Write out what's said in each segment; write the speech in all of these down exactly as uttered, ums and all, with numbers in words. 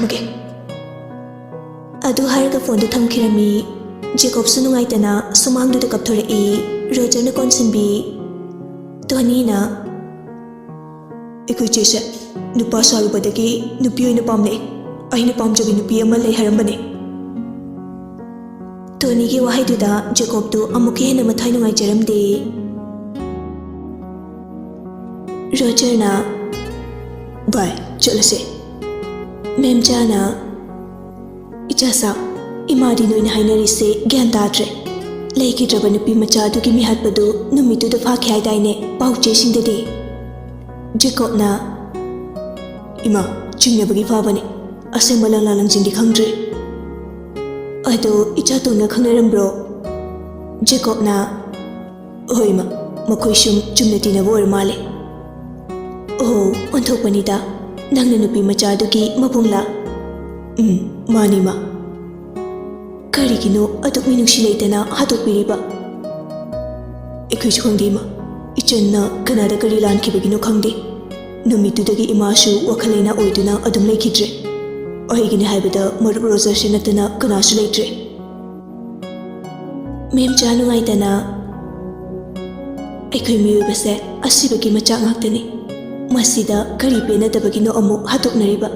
Okay. ꯑꯗꯨ ꯍꯥꯏꯔꯒ ꯐꯣꯟꯗꯨ ꯊꯝꯈꯤꯔꯝꯃꯤ꯫ ꯖꯦꯀꯣꯕꯁꯨ ꯅꯨꯡꯉꯥꯏꯇꯅ ꯁꯨꯃꯥꯡꯗꯨꯗ ꯀꯞꯊꯣꯔꯛꯏ꯫ ꯔꯣꯖꯔꯅ ꯀꯣꯟꯁꯤꯟꯕꯤ꯫ ꯇꯣꯅꯤꯅ, "ꯑꯩꯈꯣꯏ ꯆꯦꯁꯦ ꯅꯨꯄꯥ ꯁꯥꯔꯨꯕꯗꯒꯤ ꯅꯨꯄꯤ ꯑꯣꯏꯅ ꯄꯥꯝꯂꯛꯑꯦ꯫ ꯑꯩꯅ ꯄꯥꯝꯖꯕꯤ ꯅꯨꯄꯤ ꯑꯃ ꯂꯩ ꯍꯥꯏꯔꯝꯕꯅꯦ꯫" ꯇꯣꯅꯤꯒꯤ ꯋꯥꯍꯩꯗꯨꯗ ꯖꯦꯀꯣꯕꯇꯨ ꯑꯃꯨꯛꯀ ꯍꯦꯟꯅ ꯃꯊ꯭ꯋꯥꯏ ꯅꯨꯡꯉꯥꯏꯖꯔꯝꯗꯦ꯫ ꯔꯣꯖꯔꯅ, "ꯚꯥꯏ, ꯆꯠꯂꯁꯦ꯫" ꯃꯦꯝꯆꯥꯅ, "ꯏꯆꯥꯁꯥ, ꯏꯃꯥꯗꯤ ꯅꯣꯏꯅ ꯍꯥꯏꯅꯔꯤꯁꯦ ꯒ꯭ꯌꯥꯟ ꯇꯥꯗ꯭ꯔꯦ꯫ ꯂꯩꯈꯤꯗ꯭ꯔꯕ ꯅꯨꯄꯤ ꯃꯆꯥ ꯑꯗꯨꯒꯤ ꯃꯤꯍꯥꯠꯄꯗꯨ ꯅꯨꯃꯤꯠꯇꯨꯗ ꯐꯥꯈꯤ ꯍꯥꯏꯗꯥꯏꯅꯦ ꯄꯥꯎ ꯆꯦꯁꯤꯡꯗꯗꯤ?" ꯖꯦꯀꯣꯕꯅ, "ꯏꯃꯥ, ꯆꯤꯡꯅꯕꯒꯤ ꯐꯥꯕꯅꯤ꯫ ꯑꯁꯦꯡꯕ ꯂꯪꯂꯥ ꯂꯪꯖꯤꯟꯗꯤ ꯈꯪꯗ꯭ꯔꯤ꯫" "ꯑꯗꯣ ꯏꯆꯥꯇꯣꯟꯒ ꯈꯪꯅꯔꯝꯕ꯭ꯔꯣ?" ꯖꯦꯀꯣꯕꯅ, "ꯍꯣꯏ ꯏꯃꯥ, ꯃꯈꯣꯏ ꯁꯨꯝ ꯆꯨꯝꯅ ꯇꯤꯟꯅꯕ ꯑꯣꯏꯔ ꯃꯥꯜꯂꯦ꯫" "ꯑꯣ, ꯑꯣꯟꯊꯣꯛꯄꯅꯤꯗ, ꯅꯪꯅ ꯅꯨꯄꯤ ꯃꯆꯥꯗꯨꯒꯤ ꯃꯕꯨꯡꯂꯥ?" "ꯎꯝ, ꯃꯥꯅꯤ ꯏꯃꯥ꯫" "ꯀꯔꯤꯒꯤꯅꯣ ꯑꯗꯨꯛ ꯃꯤꯅꯨꯡꯁꯤ ꯂꯩꯇꯅ ꯍꯥꯠꯇꯣꯛꯄꯤꯔꯤꯕ?" "ꯑꯩꯈꯣꯏꯁꯨ ꯈꯪꯗꯦ ꯏꯃꯥ, ꯏꯆꯟꯅ ꯀꯅꯥꯗ ꯀꯔꯤ ꯂꯥꯟꯈꯤꯕꯒꯤꯅꯣ ꯈꯪꯗꯦ꯫ ꯅꯨꯃꯤꯠꯇꯨꯗꯒꯤ ꯏꯃꯥꯁꯨ ꯋꯥꯈꯜ ꯂꯩꯅꯥ ꯑꯣꯏꯗꯨꯅ ꯑꯗꯨꯝ ꯂꯩꯈꯤꯗ꯭ꯔꯦ꯫ ꯑꯩꯒꯤꯅꯤ ꯍꯥꯏꯕꯗ ꯃꯔꯨꯞ ꯔꯣꯖꯔꯁꯦ ꯅꯠꯇꯅ ꯀꯅꯥꯁꯨ ꯂꯩꯇ꯭ꯔꯦ꯫" ꯃꯦꯝꯆꯥ ꯅꯨꯡꯉꯥꯏꯇꯅ, "ꯑꯩꯈꯣꯏ ꯃꯤꯑꯣꯏꯕꯁꯦ ꯑꯁꯤꯕꯒꯤ ꯃꯆꯥꯛ ꯉꯥꯛꯇꯅꯤ꯫ ꯃꯁꯤꯗ ꯀꯔꯤ ꯄꯦꯟꯅꯗꯕꯒꯤꯅꯣ ꯑꯃꯨꯛ ꯍꯥꯠꯇꯣꯛꯅꯔꯤꯕ?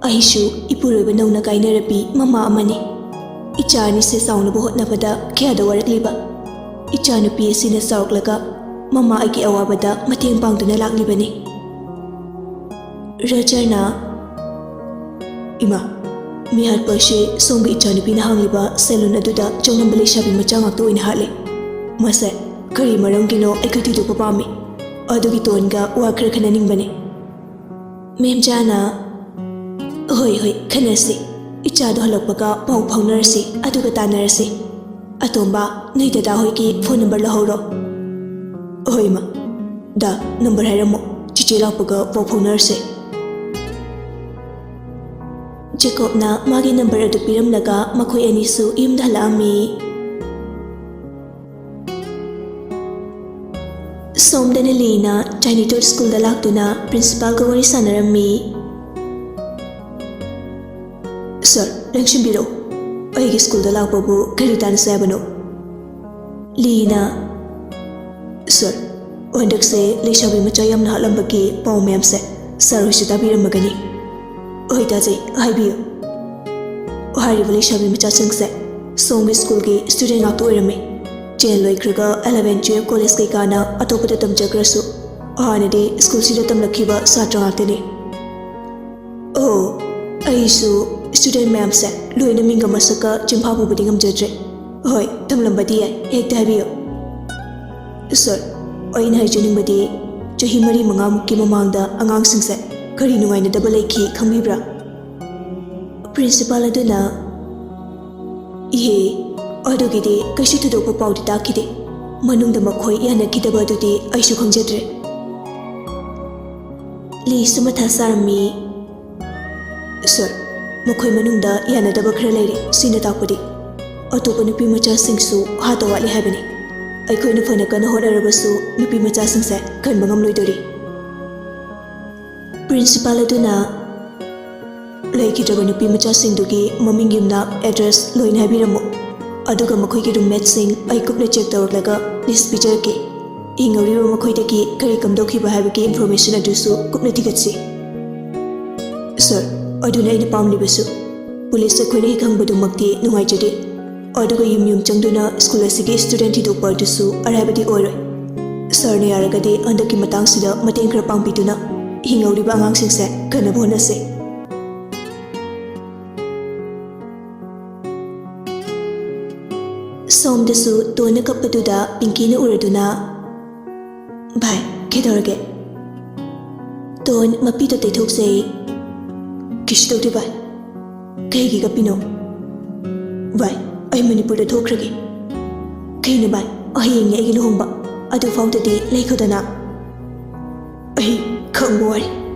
ꯑꯩꯁꯨ ꯏꯄꯨꯔꯣꯏꯕ ꯅꯧꯅ ꯀꯥꯏꯅꯔꯕꯤ ꯃꯃꯥ ꯑꯃꯅꯤ꯫ ꯏꯆꯥ ꯑꯅꯤꯁꯦ ꯆꯥꯎꯅꯕ ꯍꯣꯠꯅꯕꯗ ꯀꯌꯥꯗ ꯋꯥꯔꯛꯂꯤꯕ? ꯏꯆꯥꯅꯨꯄꯤ ꯑꯁꯤꯅ ꯆꯥꯎꯔꯛꯂꯒ ꯃꯃꯥ ꯑꯩꯒꯤ ꯑꯋꯥꯕꯗ ꯃꯇꯦꯡ ꯄꯥꯡꯗꯨꯅ ꯂꯥꯛꯂꯤꯕꯅꯤ꯫" ꯔꯣꯖꯔꯅ, "ꯏꯃꯥ, ꯃꯤꯍꯥꯠꯄ ꯑꯁꯤ ꯁꯣꯝꯒꯤ ꯏꯆꯥꯅꯨꯄꯤꯅ ꯍꯥꯡꯂꯤꯕ ꯁꯦꯂꯨꯟ ꯑꯗꯨꯗ ꯆꯪꯂꯝꯕ ꯂꯩꯁꯥꯕꯤ ꯃꯆꯥ ꯉꯥꯛꯇ ꯑꯣꯏꯅ ꯍꯥꯠꯂꯦ꯫ ꯃꯁꯦ ꯀꯔꯤ ꯃꯔꯝꯒꯤꯅꯣ ꯑꯩꯈꯣꯏ ꯊꯤꯗꯣꯛꯄ ꯄꯥꯝꯃꯤ꯫ ꯑꯗꯨꯒꯤ ꯇꯣꯟꯒ ꯋꯥ ꯈꯔ ꯈꯟꯅꯅꯤꯡꯕꯅꯤ꯫" ꯃꯦꯝꯆꯥꯅ, "ꯍꯣꯏ, ꯍꯣꯏ, ꯈꯟꯅꯁꯤ꯫ ꯏꯆꯥꯗꯣ ꯍꯜꯂꯛꯄꯒ ꯄꯥꯎ ꯐꯥꯎꯅꯔꯁꯤ, ꯑꯗꯨꯒ ꯇꯥꯟꯅꯔꯁꯤ꯫ ꯑꯇꯣꯝꯕ, ꯅꯣꯏ ꯗꯗꯥ ꯍꯣꯏꯒꯤ ꯐꯣꯟ ꯅꯝꯕꯔ ꯂꯧꯍꯧꯔꯣ꯫" "ꯍꯣꯏ, ꯏꯃꯥ꯫ ꯗꯥ, ꯅꯝꯕꯔ ꯍꯥꯏꯔꯝꯃꯣ꯫ ꯆꯤꯆꯦ ꯂꯥꯛꯄꯒ ꯄꯥꯎ ꯐꯥꯎꯅꯔꯁꯦ꯫" ꯖꯦꯀꯣꯕꯅ ꯃꯥꯒꯤ ꯅꯝꯕꯔ ꯑꯗꯨ ꯄꯤꯔꯝꯂꯒ ꯃꯈꯣꯏ ꯑꯅꯤꯁꯨ ꯌꯨꯝꯗ ꯍꯜꯂꯛꯑꯝꯃꯤ꯫ ꯁꯣꯝꯗꯅ ꯂꯤꯅ ꯇꯥꯏꯅꯤꯇꯣꯠ ꯁ꯭ꯀꯨꯜꯗ ꯂꯥꯛꯇꯨꯅ ꯄ꯭ꯔꯤꯟꯁꯤꯄꯥꯜꯒ ꯋꯥꯔꯤ ꯁꯥꯟꯅꯔꯝꯃꯤ꯫ ꯂꯦꯡꯁꯤꯟꯕꯤꯔꯛꯎ꯫ ꯑꯩꯒꯤ ꯁ꯭ꯀꯨꯜꯗ ꯂꯥꯛꯄꯕꯨ ꯀꯔꯤ ꯇꯥꯟꯅꯁꯦ ꯍꯥꯏꯕꯅꯣ? ꯂꯤꯅ, "ꯁꯥꯔ, ꯍꯟꯗꯛꯁꯦ ꯂꯩꯁꯥꯕꯤ ꯃꯆꯥ ꯌꯥꯝꯅ ꯍꯥꯠꯂꯝꯕꯒꯤ ꯄꯥꯎ ꯃꯌꯥꯝꯁꯦ ꯁꯥꯔ ꯍꯣꯏꯁꯨ ꯇꯥꯕꯤꯔꯝꯃꯒꯅꯤ꯫" "ꯍꯣꯏ, ꯇꯥꯖꯩ, ꯍꯥꯏꯕꯤꯌꯨ꯫" "ꯍꯥꯏꯔꯤꯕ ꯂꯩꯁꯥꯕꯤ ꯃꯆꯥꯁꯤꯡꯁꯦ ꯁꯣꯝꯒꯤ ꯁ꯭ꯀꯨꯜꯒꯤ ꯁ꯭ꯇꯨꯗꯦꯟ ꯉꯥꯛꯇ ꯑꯣꯏꯔꯝꯃꯤ꯫ ꯇꯦꯟ ꯂꯣꯏꯈ꯭ꯔꯒ ꯑꯦꯂꯚꯦꯟ, ꯇꯨꯌꯦꯜꯐ, ꯀꯣꯂꯦꯖ ꯀꯩꯀꯥꯅ ꯑꯇꯣꯞꯄꯗ ꯇꯝꯖꯈ꯭ꯔꯁꯨ, ꯍꯥꯟꯅꯗꯤ ꯁ꯭ꯀꯨꯜꯁꯤꯗ ꯇꯝꯂꯛꯈꯤꯕ ꯁꯥꯇ꯭ꯔ ꯉꯥꯛꯇꯅꯤ꯫" "ꯑꯣ, ꯑꯩꯁꯨ ꯁ꯭ꯇꯨꯗꯦꯟ ꯃꯌꯥꯝꯁꯦ ꯂꯣꯏꯅ ꯃꯤꯡꯒ ꯃꯁꯛꯀ ꯆꯤꯟꯐꯥ ꯄꯨꯕꯗꯤ ꯉꯝꯖꯗ꯭ꯔꯦ꯫" "ꯍꯣꯏ, ꯇꯝꯂꯝꯕꯗꯤ ꯌꯥꯏ, ꯍꯦꯛꯇ ꯍꯥꯏꯕꯤꯌꯨ꯫" "ꯁꯥꯔ, ꯑꯩꯅ ꯍꯥꯏꯖꯅꯤꯡꯕꯗꯤ, ꯆꯍꯤ ꯃꯔꯤ ꯃꯉꯥꯃꯨꯛꯀꯤ ꯃꯃꯥꯡꯗ ꯑꯉꯥꯡꯁꯤꯡꯁꯦ ꯀꯔꯤ ꯅꯨꯡꯉꯥꯏꯅꯗꯕ ꯂꯩꯈꯤ ꯈꯪꯕꯤꯕ꯭ꯔꯥ?" ꯄ꯭ꯔꯤꯟꯁꯤꯄꯥꯜ ꯑꯗꯨꯅ, "ꯏꯍꯦ, ꯑꯗꯨꯒꯤꯗꯤ ꯀꯩꯁꯨ ꯊꯣꯏꯗꯣꯛꯄ ꯄꯥꯎꯗꯤ ꯇꯥꯈꯤꯗꯦ꯫ ꯃꯅꯨꯡꯗ ꯃꯈꯣꯏ ꯌꯥꯅꯈꯤꯗꯕ ꯑꯗꯨꯗꯤ ꯑꯩꯁꯨ ꯈꯪꯖꯗ꯭ꯔꯦ꯫" ꯂꯤꯁꯨ ꯃꯊꯥ ꯁꯥꯔꯝꯃꯤ꯫ "ꯁꯥꯔ, ꯃꯈꯣꯏ ꯃꯅꯨꯡꯗ ꯌꯥꯅꯗꯕ ꯈꯔ ꯂꯩꯔꯦ꯫ ꯁꯤꯅ ꯇꯥꯛꯄꯗꯤ ꯑꯇꯣꯞꯄ ꯅꯨꯄꯤ ꯃꯆꯥꯁꯤꯡꯁꯨ ꯍꯥꯠꯇ ꯋꯥꯠꯂꯤ ꯍꯥꯏꯕꯅꯤ꯫ ꯑꯩꯈꯣꯏꯅ ꯐꯅ ꯀꯟꯅ ꯍꯣꯠꯅꯔꯕꯁꯨ ꯅꯨꯄꯤ ꯃꯆꯥꯁꯤꯡꯁꯦ ꯀꯟꯕ ꯉꯝꯂꯣꯏꯗꯣꯔꯤ꯫" ꯄ꯭ꯔꯤꯟꯁꯤꯄꯥꯜ ꯑꯗꯨꯅ, "ꯂꯩꯈꯤꯗ꯭ꯔꯕ ꯅꯨꯄꯤ ꯃꯆꯥꯁꯤꯡꯗꯨꯒꯤ ꯃꯃꯤꯡ, ꯌꯨꯝꯅꯥꯛ, ꯑꯦꯗ꯭ꯔꯦꯁ ꯂꯣꯏꯅ ꯍꯥꯏꯕꯤꯔꯝꯃꯨ꯫ ꯑꯗꯨꯒ ꯃꯈꯣꯏꯒꯤ ꯔꯨꯝꯃꯦꯠꯁꯤꯡ ꯑꯩ ꯀꯨꯞꯅ ꯆꯦꯛ ꯇꯧꯔꯛꯂꯒ ꯂꯤꯁ ꯄꯤꯖꯔꯛꯀꯦ꯫ ꯍꯤꯡꯍꯧꯔꯤꯕ ꯃꯈꯣꯏꯗꯒꯤ ꯀꯔꯤ ꯀꯝꯗꯧꯈꯤꯕ ꯍꯥꯏꯕꯒꯤ ꯏꯟꯐꯣꯔꯃꯦꯁꯟ ꯑꯗꯨꯁꯨ ꯀꯨꯞꯅ ꯊꯤꯒꯠꯁꯤ꯫" "ꯁꯥꯔ, ꯑꯗꯨꯅ ꯑꯩꯅ ꯄꯥꯝꯂꯤꯕꯁꯨ꯫ ꯄꯨꯂꯤꯁ ꯑꯩꯈꯣꯏꯅ ꯍꯦꯛ ꯍꯪꯕꯗꯨꯃꯛꯇꯤ ꯅꯨꯡꯉꯥꯏꯖꯗꯦ꯫ ꯑꯗꯨꯒ ꯌꯨꯝ ꯌꯨꯝ ꯆꯪꯗꯨꯅ ꯁ꯭ꯀꯨꯜ ꯑꯁꯤꯒꯤ ꯁ꯭ꯇꯨꯗꯦꯟ ꯊꯤꯗꯣꯛꯄ ꯑꯗꯨꯁꯨ ꯑꯔꯥꯏꯕꯗꯤ ꯑꯣꯏꯔꯣꯏ꯫ ꯁꯥꯔꯅ ꯌꯥꯔꯒꯗꯤ ꯍꯟꯗꯛꯀꯤ ꯃꯇꯥꯡꯁꯤꯗ ꯃꯇꯦꯡ ꯈꯔ ꯄꯥꯡꯕꯤꯗꯨꯅ ꯍꯤꯡꯍꯧꯔꯤꯕ ꯑꯉꯥꯡꯁꯤꯡꯁꯦ ꯀꯟꯅꯕ ꯍꯣꯠꯅꯁꯦ꯫" ꯁꯣꯝꯗꯁꯨ ꯇꯣꯟꯅ ꯀꯞꯄꯗꯨꯗ ꯄꯤꯡꯀꯤꯅ ꯎꯔꯗꯨꯅ, "ꯚꯥꯏ, ꯀꯩꯗꯧꯔꯒꯦ?" ꯇꯣꯟ ꯃꯄꯤꯗꯣ ꯇꯩꯊꯣꯛꯆꯩ꯫ "ꯀꯩꯁꯨ ꯇꯧꯗꯦ ꯚꯥꯏ꯫ ꯀꯩꯒꯤ ꯀꯞꯄꯤꯅꯣ?" "ꯚꯥꯏ, ꯑꯩ ꯃꯅꯤꯄꯨꯔꯗ ꯊꯣꯛꯈ꯭ꯔꯒꯦ꯫" "ꯀꯩꯅꯣ ꯚꯥꯏ, ꯍꯌꯦꯡꯅꯦ ꯑꯩꯒꯤ ꯂꯨꯍꯣꯡꯕ, ꯑꯗꯨ ꯐꯥꯎꯗꯗꯤ ꯂꯩꯈꯣꯗꯅ꯫" "ꯑꯩ ꯈꯪꯕ ꯋꯥꯔꯦ꯫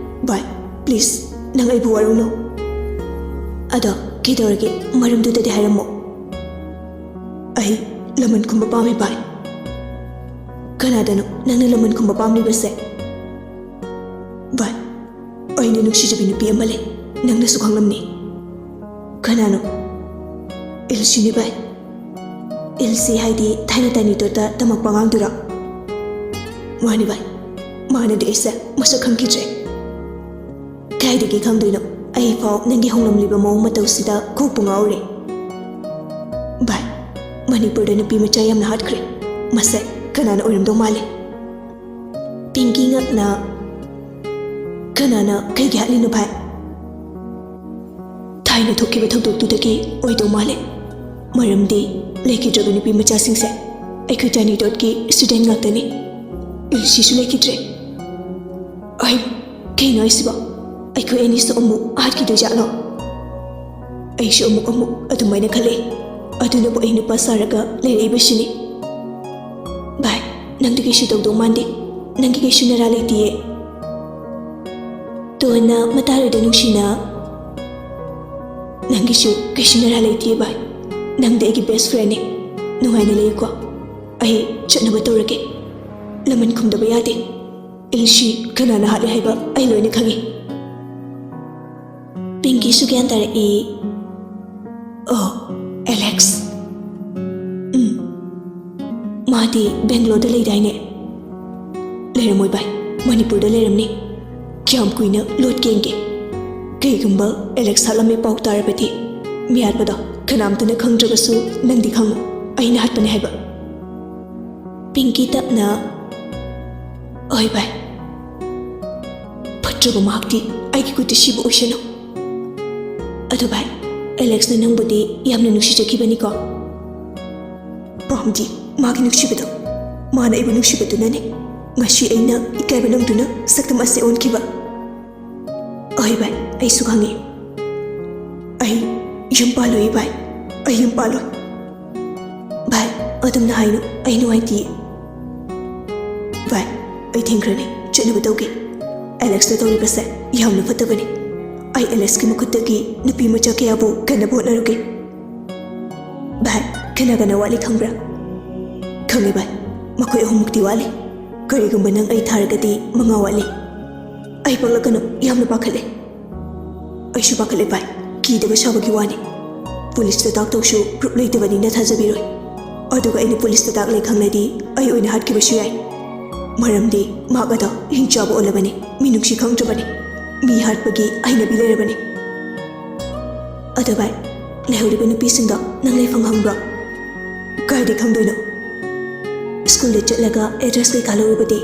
ꯚꯥꯏ, ꯄ꯭ꯂꯤꯖ, ꯅꯪ ꯑꯩꯕꯨ ꯋꯥꯔꯧꯅꯧ꯫ ꯑꯗꯣ ꯀꯩꯗꯧꯔꯒꯦ, ꯃꯔꯝꯗꯨꯗꯗꯤ ꯍꯥꯏꯔꯝꯃꯣ꯫" "ꯑꯩ ꯂꯃꯟ ꯈꯨꯝꯕ ꯄꯥꯝꯃꯤ ꯚꯥꯏ꯫" "ꯀꯅꯥꯗꯅꯣ ꯅꯪꯅ ꯂꯃꯟ ꯈꯨꯝꯕ ꯄꯥꯝꯂꯤꯕꯁꯦ?" "ꯚꯥꯏ, ꯑꯩꯅ ꯅꯨꯡꯁꯤꯖꯕꯤ ꯅꯨꯄꯤ ꯑꯃ ꯂꯩ, ꯅꯪꯅꯁꯨ ꯈꯪꯂꯝꯅꯤ꯫" ꯀꯅꯥꯅꯣ? ꯏꯜꯁꯤꯅꯤ ꯚꯥꯏ꯫ ꯏꯜꯁꯤ ꯍꯥꯏꯗꯤ ꯊꯥꯏꯅ ꯇꯥꯏꯅꯤꯇꯣꯠꯇ ꯇꯝꯃꯛꯄ ꯑꯉꯥꯡꯗꯨꯔꯣ? ꯃꯥꯅꯤ ꯚꯥꯏ, ꯃꯥꯅꯗꯤ ꯑꯩꯁꯦ ꯃꯁꯛ ꯈꯪꯈꯤꯗ꯭ꯔꯦ꯫ ꯀꯥꯏꯗꯒꯤ ꯈꯪꯗꯣꯏꯅꯣ? ꯑꯩꯐꯥꯎ ꯅꯪꯒꯤ ꯍꯣꯡꯂꯝꯂꯤꯕ ꯃꯑꯣꯡ ꯃꯇꯧꯁꯤꯗ ꯀꯣꯛꯄꯨ ꯉꯥꯎꯔꯦ꯫ ꯚꯥꯏ, ꯃꯅꯤꯄꯨꯔꯗ ꯅꯨꯄꯤ ꯃꯆꯥ ꯌꯥꯝꯅ ꯍꯥꯠꯈ꯭ꯔꯦ꯫ ꯃꯁꯦ ꯀꯅꯥꯅ ꯑꯣꯏꯔꯝꯗꯧ ꯃꯥꯜꯂꯤ? ꯄꯤꯡꯀꯤ ꯉꯛꯅ, ꯀꯅꯥꯅ ꯀꯩꯒꯤ ꯍꯥꯠꯂꯤꯅꯣ ꯚꯥꯏ? ꯊꯥꯏꯅ ꯊꯣꯛꯈꯤꯕ ꯊꯧꯗꯣꯛꯇꯨꯗꯒꯤ ꯑꯣꯏꯗꯧ ꯃꯥꯜꯂꯦ꯫ ꯃꯔꯝꯗꯤ ꯂꯩꯈꯤꯗ꯭ꯔꯕ ꯅꯨꯄꯤ ꯃꯆꯥꯁꯤꯡꯁꯦ ꯑꯩꯈꯣꯏ ꯇꯥꯏꯅꯤꯇꯣꯠꯀꯤ ꯁ꯭ꯇꯨꯗꯦꯟꯠ ꯉꯥꯛꯇꯅꯤ꯫ ꯏꯜꯁꯤꯁꯨ ꯂꯩꯈꯤꯗ꯭ꯔꯦ꯫ ꯑꯩ, ꯀꯩꯅꯣ ꯍꯥꯏꯁꯤꯕꯣ? ꯑꯩꯈꯣꯏ ꯑꯅꯤꯁꯨ ꯑꯃꯨꯛ ꯍꯥꯠꯈꯤꯗꯣꯏꯖꯥꯠꯂꯣ? ꯑꯩꯁꯨ ꯑꯃꯨꯛ ꯑꯃꯨꯛ ꯑꯗꯨꯃꯥꯏꯅ ꯈꯜꯂꯛꯏ꯫ ꯑꯗꯨꯅꯕꯨ ꯑꯩ ꯅꯨꯄꯥ ꯁꯥꯔꯒ ꯂꯩꯔꯛꯏꯕꯁꯤꯅꯤ꯫ ꯚꯥꯏ, ꯅꯪꯗꯤ ꯀꯩꯁꯨ ꯇꯧꯗꯧ ꯃꯥꯟꯗꯦ꯫ ꯅꯪꯒꯤ ꯀꯩꯁꯨ ꯅꯔꯥ ꯂꯩꯇꯤꯌꯦ꯫ ꯇꯣꯟꯅ ꯃꯇꯥꯔꯣꯏꯗ ꯅꯨꯡꯁꯤꯅ, ꯅꯪꯒꯤꯁꯨ ꯀꯩꯁꯨ ꯅꯔꯥ ꯂꯩꯇꯤꯌꯦ ꯚꯥꯏ꯫ ꯅꯪꯗꯤ ꯑꯩꯒꯤ ꯕꯦꯁ ꯐ꯭ꯔꯦꯟꯅꯦ꯫ ꯅꯨꯡꯉꯥꯏꯅ ꯂꯩꯌꯨꯀꯣ꯫ ꯑꯩ ꯆꯠꯅꯕ ꯇꯧꯔꯒꯦ꯫ ꯂꯃꯟ ꯈꯨꯝꯗꯕ ꯌꯥꯗꯦ꯫ ꯏꯜꯁꯤ ꯀꯅꯥꯅ ꯍꯥꯠꯂꯤ ꯍꯥꯏꯕ ꯑꯩ ꯂꯣꯏꯅ ꯈꯪꯉꯤ꯫ ꯄꯤꯡꯀꯤꯁꯨ ꯒ꯭ꯌꯥꯟ ꯇꯥꯔꯛꯏ꯫ ꯑꯣ, ꯑꯦꯂꯦꯛꯁ꯫ ꯎꯝ꯫ ꯃꯥꯗꯤ ꯕꯦꯡꯒ꯭ꯂꯣꯔꯗ ꯂꯩꯗꯥꯏꯅꯦ? ꯂꯩꯔꯝꯃꯣꯏ ꯚꯥꯏ, ꯃꯅꯤꯄꯨꯔꯗ ꯂꯩꯔꯝꯅꯤ꯫ ꯀꯌꯥꯝ ꯀꯨꯏꯅ ꯂꯣꯠꯀꯦ ꯌꯦꯡꯒꯦ꯫ ꯀꯩꯒꯨꯝꯕ ꯑꯦꯂꯦꯛꯁ ꯍꯥꯠꯂꯝꯃꯦ ꯄꯥꯎ ꯇꯥꯔꯕꯗꯤ, ꯃꯤ ꯍꯥꯠꯄꯗꯣ ꯀꯅꯥꯝꯇꯅ ꯈꯪꯗ꯭ꯔꯒꯁꯨ ꯅꯪꯗꯤ ꯈꯪꯉꯨ, ꯑꯩꯅ ꯍꯥꯠꯄꯅꯦ ꯍꯥꯏꯕ꯫ ꯄꯤꯡꯀꯤ ꯇꯞꯅ, ꯍꯣꯏ ꯚꯥꯏ, ꯐꯠꯇ꯭ꯔꯕ ꯃꯍꯥꯛꯇꯤ ꯑꯩꯒꯤ ꯈꯨꯠꯇ ꯁꯤꯕ ꯑꯣꯏꯁꯅꯨ꯫ ꯑꯗꯨ ꯚꯥꯏ, ꯑꯦꯂꯦꯛꯁꯅ ꯅꯪꯕꯨꯗꯤ ꯌꯥꯝꯅ ꯅꯨꯡꯁꯤꯖꯈꯤꯕꯅꯤꯀꯣ? ꯄꯥꯝꯗꯤ ꯃꯥꯒꯤ ꯅꯨꯡꯁꯤꯕꯗꯣ, ꯃꯥꯅ ꯑꯩꯕꯨ ꯅꯨꯡꯁꯤꯕꯗꯨꯅꯅꯦ ꯉꯁꯤ ꯑꯩꯅ ꯏꯀꯥꯏꯕ ꯅꯪꯗꯨꯅ ꯁꯛꯇꯝ ꯑꯁꯤ ꯑꯣꯟꯈꯤꯕ꯫ ꯑꯍꯣꯏ ꯚꯥꯏ, ꯑꯩꯁꯨ ꯈꯪꯉꯤ꯫ ꯑꯩ ꯌꯨꯝ ꯄꯥꯜꯂꯣꯏ ꯚꯥꯏ, ꯑꯩ ꯌꯨꯝ ꯄꯥꯜꯂꯣꯏ꯫ ꯚꯥꯏ, ꯑꯗꯨꯝꯅ ꯍꯥꯏꯅꯨ, ꯑꯩ ꯅꯨꯡꯉꯥꯏꯇꯤꯌꯦ꯫ ꯚꯥꯏ, ꯑꯩ ꯊꯦꯡꯈ꯭ꯔꯅꯤ, ꯆꯠꯅꯕ ꯇꯧꯒꯦ꯫ ꯑꯦꯂꯦꯛꯁꯅ ꯇꯧꯔꯤꯕꯁꯦ ꯌꯥꯝꯅ ꯐꯠꯇꯕꯅꯤ꯫ ꯑꯩ ꯑꯦꯂꯦꯛꯁꯀꯤ ꯃꯈꯨꯠꯇꯒꯤ ꯅꯨꯄꯤ ꯃꯆꯥ ꯀꯌꯥꯕꯨ ꯀꯟꯅꯕ ꯍꯣꯠꯅꯔꯨꯒꯦ꯫ ꯚꯥꯏ, ꯀꯅꯥ ꯀꯅꯥ ꯋꯥꯠꯂꯤ ꯈꯪꯕ꯭ꯔꯥ? ꯈꯪꯉꯦ ꯚꯥꯏ, ꯃꯈꯣꯏ ꯑꯍꯨꯝꯃꯨꯛꯇꯤ ꯋꯥꯠꯂꯤ꯫ ꯀꯔꯤꯒꯨꯝꯕ ꯅꯪ ꯑꯩ ꯊꯥꯔꯒꯗꯤ ꯃꯉꯥ ꯋꯥꯠꯂꯤ꯫ ꯑꯩ ꯄꯛꯂꯛꯀꯅꯨ, ꯌꯥꯝꯅ ꯄꯥꯈꯠꯂꯦ꯫ ꯑꯩꯁꯨ ꯄꯥꯈꯠꯂꯦ ꯚꯥꯏ꯫ ꯀꯤꯗꯕ ꯁꯥꯕꯒꯤ ꯋꯥꯅꯤ꯫ ꯄꯨꯂꯤꯁꯇ ꯇꯥꯛꯇꯧꯁꯨ ꯄ꯭ꯔꯨꯞ ꯂꯩꯇꯕꯅꯤꯅ ꯊꯥꯖꯕꯤꯔꯣꯏ꯫ ꯑꯗꯨꯒ ꯑꯩꯅ ꯄꯨꯂꯤꯁꯇ ꯇꯥꯛꯂꯦ ꯈꯪꯂꯗꯤ ꯑꯩ ꯑꯣꯏꯅ ꯍꯥꯠꯈꯤꯕꯁꯨ ꯌꯥꯏ꯫ ꯃꯔꯝꯗꯤ ꯃꯍꯥꯛ ꯑꯗꯣ ꯍꯤꯡꯆꯥꯕ ꯑꯣꯜꯂꯕꯅꯤ, ꯃꯤꯅꯨꯡꯁꯤ ꯈꯪꯗ꯭ꯔꯕꯅꯤ, ꯃꯤ ꯍꯥꯠꯄꯒꯤ ꯍꯩꯅꯕꯤ ꯂꯩꯔꯕꯅꯤ꯫ ꯑꯗꯣ ꯚꯥꯏ, ꯂꯩꯍꯧꯔꯤꯕ ꯅꯨꯄꯤꯁꯤꯡꯗꯣ ꯅꯪ ꯂꯩꯐꯝ ꯈꯪꯕ꯭ꯔꯣ? ꯀꯥꯏꯗ ꯈꯪꯗꯣꯏꯅꯣ? ꯁ꯭ꯀꯨꯜꯗ ꯆꯠꯂꯒ ꯑꯦꯗ꯭ꯔꯦꯁ ꯀꯩꯀꯥ ꯂꯧꯔꯨꯕꯗꯤ?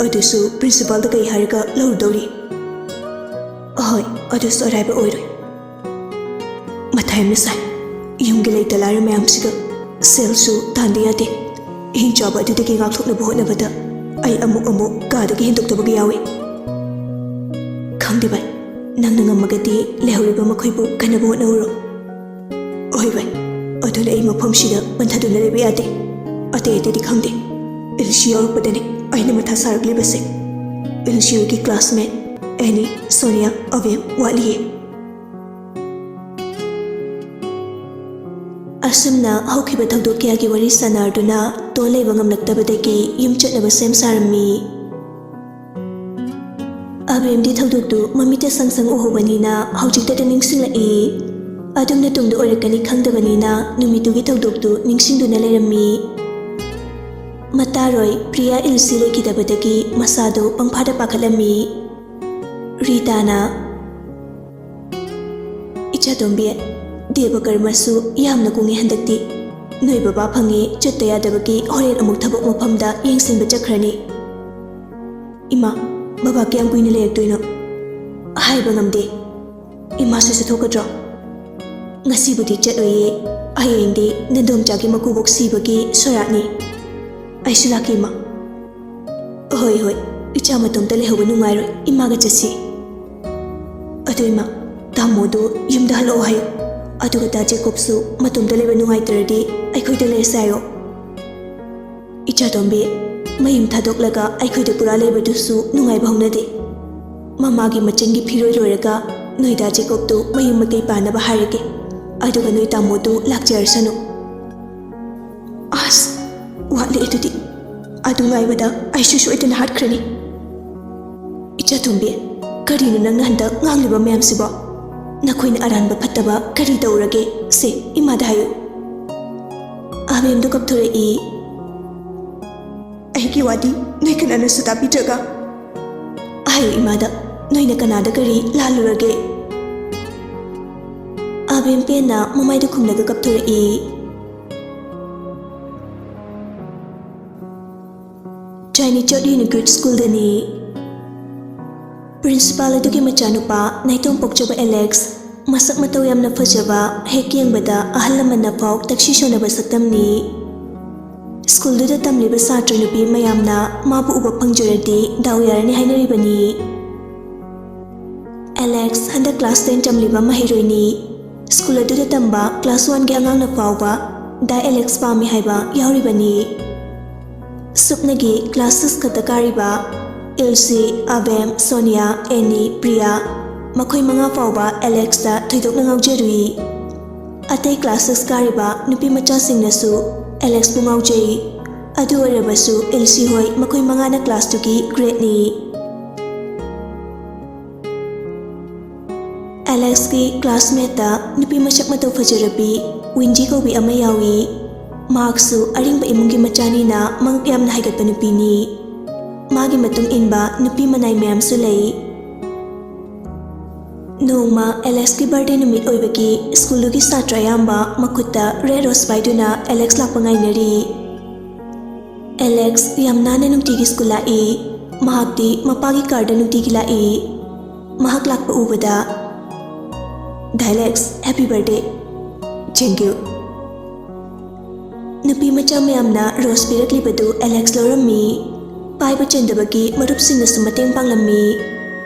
ꯑꯗꯨꯁꯨ ꯄ꯭ꯔꯤꯟꯁꯤꯄꯥꯜꯗ ꯀꯩ ꯍꯥꯏꯔꯒ ꯂꯧꯔꯨꯗꯧꯔꯤ? ꯑꯍꯣꯏ, ꯑꯗꯨꯁꯨ ꯑꯔꯥꯏꯕ ꯑꯣꯏꯔꯣꯏ꯫ ꯃꯊꯥ ꯌꯥꯝꯅ ꯁꯥꯏ꯫ ꯌꯨꯝꯒꯤ ꯂꯩꯇ ꯂꯥꯏꯔ ꯃꯌꯥꯝꯁꯤꯒ ꯁꯦꯜꯁꯨ ꯇꯥꯟꯗ ꯌꯥꯗꯦ꯫ ꯍꯤꯡꯆꯥꯕ ꯑꯗꯨꯗꯒꯤ ꯉꯥꯛꯊꯣꯛꯅꯕ ꯍꯣꯠꯅꯕꯗ ꯑꯩ ꯑꯃꯨꯛ ꯑꯃꯨꯛ ꯀꯥꯗꯒꯤ ꯍꯦꯟꯗꯣꯛꯇꯕꯒ ꯌꯥꯎꯏ꯫ ꯈꯪꯗꯦ ꯚꯥꯏ, ꯅꯪꯅ ꯉꯝꯃꯒꯗꯤ ꯂꯩꯍꯧꯔꯤꯕ ꯃꯈꯣꯏꯕꯨ ꯀꯟꯅꯕ ꯍꯣꯠꯅꯧꯔꯣ꯫ ꯍꯣꯏ ꯚꯥꯏ, ꯑꯗꯨꯅ ꯑꯩ ꯃꯐꯝꯁꯤꯗ ꯄꯟꯊꯗꯨꯅ ꯂꯩꯕ ꯌꯥꯗꯦ꯫ ꯑꯇꯩ ꯑꯇꯩꯗꯤ ꯈꯪꯗꯦ, ꯏꯜꯁꯤ ꯌꯥꯎꯔꯛꯄꯗꯅꯦ ꯑꯩꯅ ꯃꯊꯥ ꯁꯥꯔꯛꯂꯤꯕꯁꯦ꯫ ꯏꯜꯁꯤ ꯍꯣꯏꯒꯤ ꯀ꯭ꯂꯥꯁꯃꯦꯠ ꯑꯦꯅꯤ, ꯁꯣꯅꯤꯌꯥ, ꯑꯕꯦꯝ ꯋꯥꯠꯂꯤꯌꯦ꯫ ꯑꯁꯨꯝꯅ ꯍꯧꯈꯤꯕ ꯊꯧꯗꯣꯛ ꯀꯌꯥꯒꯤ ꯋꯥꯔꯤ ꯁꯥꯟꯅꯗꯨꯅ ꯇꯣ ꯂꯩꯕ ꯉꯝꯂꯛꯇꯕꯗꯒꯤ ꯌꯨꯝ ꯆꯠꯅꯕ ꯁꯦꯝ ꯁꯥꯔꯝꯃꯤ꯫ ꯑꯕꯦꯝꯗꯤ ꯊꯧꯗꯣꯛꯇꯨ ꯃꯃꯤꯠꯇ ꯁꯪ ꯁꯪ ꯎꯍꯧꯕꯅꯤꯅ ꯍꯧꯖꯤꯛꯇꯗ ꯅꯤꯡꯁꯤꯡꯂꯛꯏ꯫ ꯑꯗꯨꯝꯅ ꯇꯨꯡꯗ ꯑꯣꯏꯔꯛꯀꯅꯤ ꯈꯪꯗꯕꯅꯤꯅ ꯅꯨꯃꯤꯠꯇꯨꯒꯤ ꯊꯧꯗꯣꯛꯇꯨ ꯅꯤꯡꯁꯤꯡꯗꯨꯅ ꯂꯩꯔꯝꯃꯤ꯫ ꯃꯇꯥꯔꯣꯏ ꯄ꯭ꯔꯤꯌꯥ ꯏꯜꯁꯤ ꯂꯩꯈꯤꯗꯕꯗꯒꯤ ꯃꯁꯥꯗꯨ ꯄꯪꯐꯥꯗ ꯄꯥꯈꯠꯂꯝꯃꯤ꯫ ꯔꯤꯇꯥꯅ, "ꯏꯆꯥꯇꯣꯝꯕꯤ, ꯗꯦꯕ ꯀꯔꯃꯁꯨ ꯌꯥꯝꯅ ꯀꯨꯡꯉꯦ ꯍꯟꯗꯛꯇꯤ꯫ ꯅꯣꯏ ꯕꯕꯥ ꯐꯪꯉꯦ ꯆꯠꯇ ꯌꯥꯗꯕꯒꯤ ꯍꯣꯔꯦꯟ ꯑꯃꯨꯛ ꯊꯕꯛ ꯃꯐꯝꯗ ꯌꯦꯡꯁꯤꯟꯕ ꯆꯠꯈ꯭ꯔꯅꯤ꯫" "ꯏꯃꯥ, ꯕꯕꯥ ꯀꯌꯥꯝ ꯀꯨꯏꯅ ꯂꯩꯔꯛꯇꯣꯏꯅꯣ? ꯍꯥꯏꯕ ꯉꯝꯗꯦ꯫ ꯏꯃꯥꯁꯨ ꯆꯠꯊꯣꯛꯀꯗ꯭ꯔꯣ?" "ꯉꯁꯤꯕꯨꯗꯤ ꯆꯠꯂꯣꯏꯌꯦ, ꯍꯌꯦꯡꯗꯤ ꯅꯟꯗꯣꯝꯆꯥꯒꯤ ꯃꯀꯨꯕꯣꯛ ꯁꯤꯕꯒꯤ ꯁꯣꯔꯥꯠꯅꯤ꯫ ꯑꯩꯁꯨ ꯂꯥꯛꯀꯦ ꯏꯃꯥ꯫" "ꯍꯣꯏ ꯍꯣꯏ, ꯏꯆꯥ ꯃꯇꯣꯝꯇ ꯂꯩꯍꯧꯕ ꯅꯨꯡꯉꯥꯏꯔꯣꯏ, ꯏꯃꯥꯒ ꯆꯠꯁꯤ꯫" "ꯑꯗꯨ ꯏꯃꯥ, ꯇꯥꯃꯣꯗꯨ ꯌꯨꯝꯗ ꯍꯜꯂꯛꯑꯣ ꯍꯥꯏꯌꯨ꯫ ꯑꯗꯨꯒ ꯗꯥ ꯖꯦꯀꯣꯕꯁꯨ ꯃꯇꯣꯝꯇ ꯂꯩꯕ ꯅꯨꯡꯉꯥꯏꯇ꯭ꯔꯗꯤ ꯑꯩꯈꯣꯏꯗ ꯂꯩꯔꯁꯦ ꯍꯥꯏꯌꯣ꯫" "ꯏꯆꯥꯇꯣꯝꯕꯤ, ꯃꯌꯨꯝ ꯊꯥꯗꯣꯛꯂꯒ ꯑꯩꯈꯣꯏꯗ ꯄꯨꯔꯥ ꯂꯩꯕꯗꯨꯁꯨ ꯅꯨꯡꯉꯥꯏꯕ ꯍꯧꯅꯗꯦ꯫ ꯃꯃꯥꯒꯤ ꯃꯆꯤꯟꯒꯤ ꯐꯤꯔꯣꯏ ꯂꯣꯏꯔꯒ ꯅꯣꯏ ꯗꯥ ꯖꯦꯀꯣꯕꯇꯨ ꯃꯌꯨꯝ ꯃꯀꯩ ꯄꯥꯟꯅꯕ ꯍꯥꯏꯔꯒꯦ꯫ ꯑꯗꯨꯒ ꯅꯣꯏ ꯇꯥꯃꯣꯗꯨ ꯂꯥꯛꯆꯔꯁꯅꯨ꯫" "ꯑꯁ, ꯋꯥꯠꯂꯤ ꯑꯗꯨꯗꯤ꯫ ꯑꯗꯨ ꯉꯥꯏꯕꯗ ꯑꯩꯁꯨ ꯁꯣꯏꯗꯅ ꯍꯥꯠꯈ꯭ꯔꯅꯤ꯫" "ꯏꯆꯥꯇꯣꯝꯕꯤ, ꯀꯔꯤꯅꯣ ꯅꯪꯅ ꯍꯟꯗꯛ ꯉꯥꯡꯂꯤꯕ ꯃꯌꯥꯝꯁꯤꯕꯣ? ꯅꯈꯣꯏꯅ ꯑꯔꯥꯟꯕ ꯐꯠꯇꯕ ꯀꯔꯤ ꯇꯧꯔꯒꯦ? ꯁꯦ, ꯏꯃꯥꯗ ꯍꯥꯏꯌꯨ꯫ ꯑꯕꯦꯝꯗꯣ ꯀꯞꯊꯣꯔꯛꯏ꯫ ꯑꯩꯒꯤ ꯋꯥꯗꯤ ꯅꯣꯏ ꯀꯅꯥꯅꯁꯨ ꯇꯥꯕꯤꯗ꯭ꯔꯒ? ꯍꯥꯏꯌꯨ ꯏꯃꯥꯗ, ꯅꯣꯏꯅ ꯀꯅꯥꯗ ꯀꯔꯤ ꯂꯥꯜꯂꯨꯔꯒꯦ? ꯑꯕꯦꯝ ꯄꯦꯟꯅ ꯃꯃꯥꯏꯗ ꯈꯨꯝꯂꯒ ꯀꯞꯊꯣꯔꯛꯏ꯫ ꯆꯥꯏꯅꯤꯆꯠ ꯌꯨꯅꯤꯀ꯭ꯔꯤꯠ ꯁ꯭ꯀꯨꯜꯗꯅꯤ꯫ ꯄ꯭ꯔꯤꯟꯁꯤꯄꯥꯜ ꯑꯗꯨꯒꯤ ꯃꯆꯥꯅꯨꯄꯥ ꯅꯥꯏꯇꯣꯝ ꯄꯣꯛꯆꯕ ꯑꯦꯂꯦꯛꯁ, ꯃꯁꯛ ꯃꯇꯧ ꯌꯥꯝꯅ ꯐꯖꯕ, ꯍꯦꯛ ꯌꯦꯡꯕꯗ ꯑꯍꯜ ꯂꯃꯟꯅ ꯐꯥꯎ ꯇꯛꯁꯤ ꯁꯣꯟꯅꯕ ꯁꯛꯇꯝꯅꯤ꯫ ꯁ꯭ꯀꯨꯜꯗꯨꯗ ꯇꯝꯂꯤꯕ ꯁꯥꯇ꯭ꯔ ꯅꯨꯄꯤ ꯃꯌꯥꯝꯅ ꯃꯥꯕꯨ ꯎꯕ ꯐꯪꯖꯔꯗꯤ ꯗꯥꯎ ꯌꯥꯔꯅꯤ ꯍꯥꯏꯅꯔꯤꯕꯅꯤ꯫ ꯑꯦꯂꯦꯛꯁ ꯍꯟꯗꯛ ꯀ꯭ꯂꯥꯁ ꯇꯦꯟ ꯇꯝꯂꯤꯕ ꯃꯍꯩꯔꯣꯏꯅꯤ꯫ ꯁ꯭ꯀꯨꯜ ꯑꯗꯨꯗ ꯇꯝꯕ ꯀ꯭ꯂꯥꯁ ꯋꯥꯟꯒꯤ ꯑꯉꯥꯡꯅ ꯐꯥꯎꯕ ꯗꯥ ꯑꯦꯂꯦꯛꯁ ꯄꯥꯝꯃꯤ ꯍꯥꯏꯕ ꯌꯥꯎꯔꯤꯕꯅꯤ꯫ ꯁꯨꯞꯅꯒꯤ ꯀ꯭ꯂꯥꯁ ꯁꯤꯛꯁ ꯈꯛꯇ ꯀꯥꯔꯤꯕ ꯏꯜꯁꯤ, ꯑꯕꯦꯝ, ꯁꯣꯅꯤꯌꯥ, ꯑꯦꯅꯤ, ꯄ꯭ꯔꯤꯌꯥ, ꯃꯈꯣꯏ ꯃꯉꯥ ꯐꯥꯎꯕ ꯑꯦꯂꯦꯛꯁꯇ ꯊꯣꯏꯗꯣꯛꯅ ꯉꯥꯎꯖꯔꯨꯏ꯫ ꯑꯇꯩ ꯀ꯭ꯂꯥꯁ ꯁꯤꯛꯁ ꯀꯥꯔꯤꯕ ꯅꯨꯄꯤ ꯃꯆꯥꯁꯤꯡꯅꯁꯨ ꯑꯦꯂꯦꯛꯁꯄꯨ ꯉꯥꯎꯖꯩ꯫ ꯑꯗꯨ ꯑꯣꯏꯔꯕꯁꯨ ꯏꯜꯁꯤ ꯍꯣꯏ ꯃꯈꯣꯏ ꯃꯉꯥꯅ ꯀ꯭ꯂꯥꯁꯇꯨꯒꯤ ꯒ꯭ꯔꯦꯠꯅꯤ꯫ ꯑꯦꯂꯦꯛꯁꯀꯤ ꯀ꯭ꯂꯥꯁꯃꯦꯠꯇ ꯅꯨꯄꯤ ꯃꯁꯛ ꯃꯇꯧ ꯐꯖꯔꯕꯤ ꯋꯤꯟꯖꯤ ꯀꯧꯕꯤ ꯑꯃ ꯌꯥꯎꯏ꯫ ꯃꯍꯥꯛꯁꯨ ꯑꯔꯤꯡꯕ ꯏꯃꯨꯡꯒꯤ ꯃꯆꯥꯅꯤꯅ ꯃꯉꯛ ꯌꯥꯝꯅ ꯍꯥꯏꯒꯠꯄ ꯅꯨꯄꯤꯅꯤ꯫ ꯃꯥꯒꯤ ꯃꯇꯨꯡ ꯏꯟꯕ ꯅꯨꯄꯤ ꯃꯅꯥꯏ ꯃꯌꯥꯝꯁꯨ ꯂꯩ꯫ ꯅꯣꯡꯃ ꯑꯦꯂꯦꯛꯁꯀꯤ ꯕꯥꯔꯗꯦ ꯅꯨꯃꯤꯠ ꯑꯣꯏꯕꯒꯤ ꯁ꯭ꯀꯨꯜꯗꯨꯒꯤ ꯁꯥꯇ꯭ꯔ ꯑꯌꯥꯝꯕ ꯃꯈꯨꯠꯇ ꯔꯦꯗ ꯔꯣꯁ ꯄꯥꯏꯗꯨꯅ ꯑꯦꯂꯦꯛꯁ ꯂꯥꯛꯄ ꯉꯥꯏꯅꯔꯤ꯫ ꯑꯦꯂꯦꯛꯁ ꯌꯥꯝ ꯅꯥꯟꯅ ꯅꯨꯡꯇꯤꯒꯤ ꯁ꯭ꯀꯨꯜ ꯂꯥꯛꯏ꯫ ꯃꯍꯥꯛꯇꯤ ꯃꯄꯥꯒꯤ ꯀꯥꯔꯗ ꯅꯨꯡꯇꯤꯒꯤ ꯂꯥꯛꯏ꯫ ꯃꯍꯥꯛ ꯂꯥꯛꯄ ꯎꯕꯗ, "ꯗꯥꯏꯂꯦꯛꯁ, ꯍꯦꯄꯤ ꯕꯥꯔꯗꯦ!" "Thank you!" ꯅꯨꯄꯤ ꯃꯆꯥ ꯃꯌꯥꯝꯅ ꯔꯣꯁ ꯄꯤꯔꯛꯂꯤꯕꯗꯨ ꯑꯦꯂꯦꯛꯁ ꯂꯧꯔꯝꯃꯤ꯫ ꯄꯥꯏꯕ ꯆꯟꯗꯕꯒꯤ ꯃꯔꯨꯞꯁꯤꯡꯅꯁꯨ ꯃꯇꯦꯡ ꯄꯥꯡꯂꯝꯃꯤ꯫